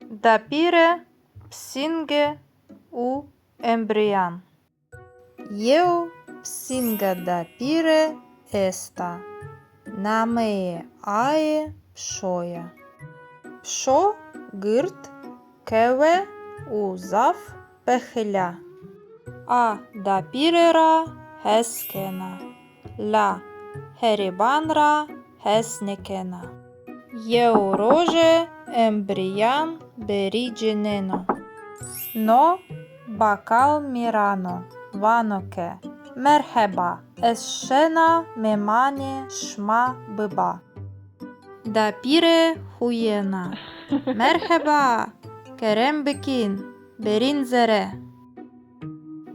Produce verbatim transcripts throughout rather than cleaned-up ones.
Dapîre, pisînge û embrîyan. Yew pisînga dapîre esta. Nameyê aye Pişo ya. Pişo gird, kewe û zaf pexil a. A dapîre ra hes kena, la herêban ra hes nêkena. Yew roje embrîyan berî cineno. No bakal Mîran o, vano ke, "Merheba, ez şena mêmanê şima biba." Dapîre huyena. "Merheba, kerem bikîn, berîn zere."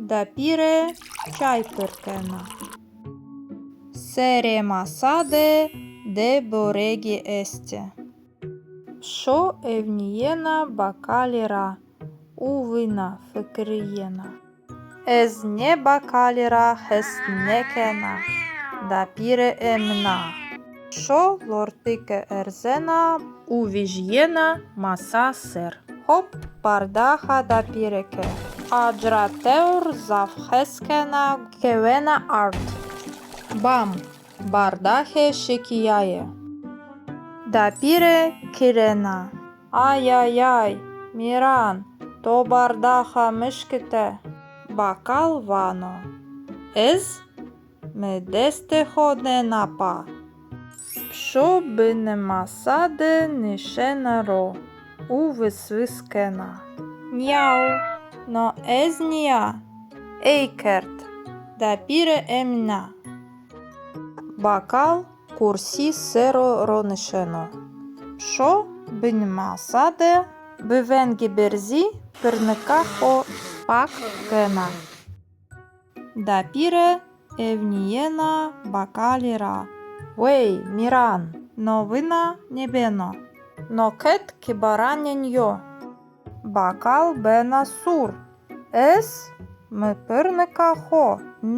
Dapîre çay pir kena. Serê masa de di boregî estê. Pişo ewnîyena bakalî ra û wina fikirîyena. "Ez nê bakalî ra hes nêkena." Dapîre emna. Pişo lortike erzena û vijîyena masa ser. Hop, bardaxa dapîre ke a ci ra tewr zaf hes kena, kewena ard. Bam! Bardaxe şikîyaye. Dapîre kirena. "Ay ay ay, Mîran, to bardaxa mi şikite." Bakal vano, "Ez? Mi destê xo nêna pa." Pişo binê masa de nişena ro û wiswis kena. "Nîyaw, no ez nîya, ey kerd." Dapîre emna. Bakal kursî ser o ronişeno. Pişo binê masa de bi vengê berzî pirnika xo pak kena. Dapîre ewnîyena bakalî ra. "Wey, Mîran, no wina nêbeno. No qet kibaranên yo." Bakal bena sûr. "Ez? Mi pirnika xo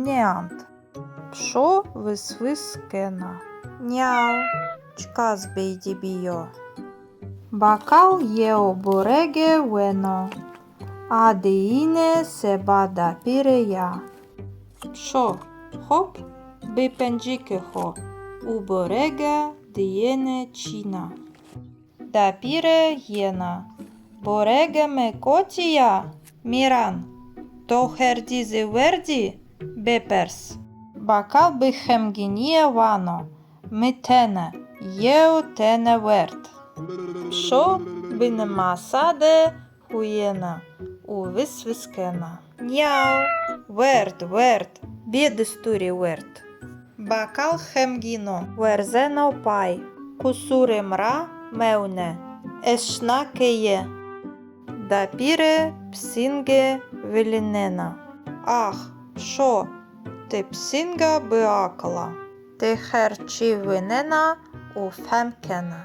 nêant." Pişo wiswis kena. "Nîyaw, çiqas beydî bîyo." Bakal yew borege weno. A diyîne seba dapîre ya. Pişo, hop, bi pencikê xo û borega diyêne çîna. Dapîre yena. "Borega mi kotî ya, Mîran? To herdî zî werdî? Bêpers." Bakal bi xemgînîye vano, "Mi tene, yew tene werd." Pişo binê masa de huyena û wiswis kena. "Nîyaw, werd, werd, bêdistûrî werd." Bakal xemgîn o. Werzeno pay. "Qusurê mi ra mewne. Ez şina keye." Dapîre pisînge vilînena. "Ax, Pişo, ti pisînga biaqil a. Ti her çî winena û fehm kena."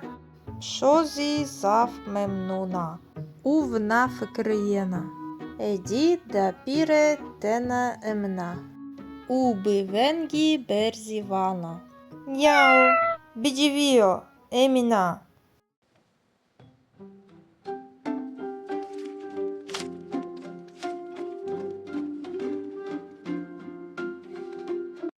Pişo zî zaf memnûn a û wina fikirîyena. Êdî dapîre tena imna û bi vengî berzî vana. "Nîyaw, bicivîyo, Emîna,